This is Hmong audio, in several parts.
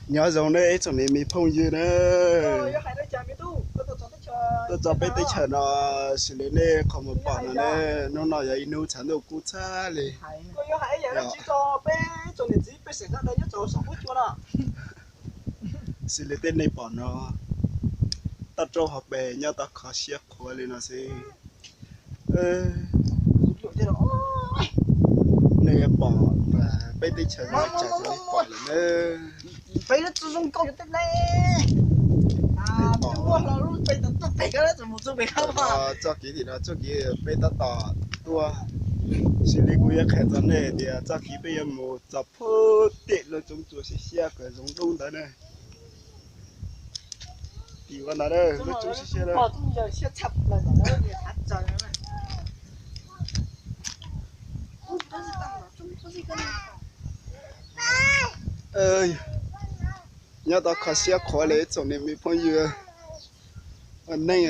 Nyob zoo nej ib tsoom niam me phooj ywg na, tuaj txog peb teb chaws no, xws li nej qhov mus pom no ne, hnub no yog ib hnub tshav ntuj kub tshaj li. Xws li tej nej pom no, toj roob hauv pes nyob tau kho siab qhuav li no xwb. Nej pom peb teb chaws no cas tsis pom lawm na. Txoj kev tim no txoj kev peb tab tom tuaj, xws li kuv yuav qhia rau nej tias txoj kev peb yuav mus txog pem tej lub roob tsua siab siab kom zoov dub ntawd na. Tim ua ntawd lub roob siab siab. Nyob tau kho siab qhuav li tsoom niam me phooj ywg. Ua neej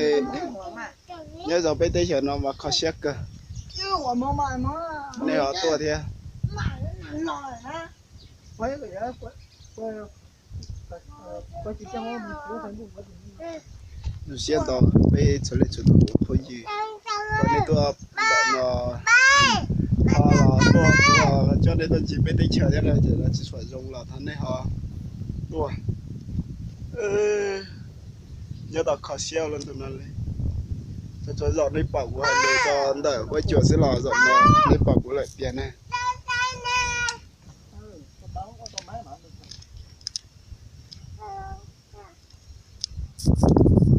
nyob zoo peb teb chaws no mas kho siab kawg. Nej ho tuaj thiab. Zoo siab ntau peb txhua leej txhua tus phooj ywg, kom nej tuaj ntawm no, ho los tuaj, tuaj coj nej tuaj ncig peb teb chaws thiab na, ces lawv tsis tshua zoo los thov nej ho tuaj. Nyob tau kho siab ua luaj ntu no li. Tsuas zaum nej pom kuv hais lus rau ntawm huab cua xwb los zaum no nej pom kuv lawm tiag ne.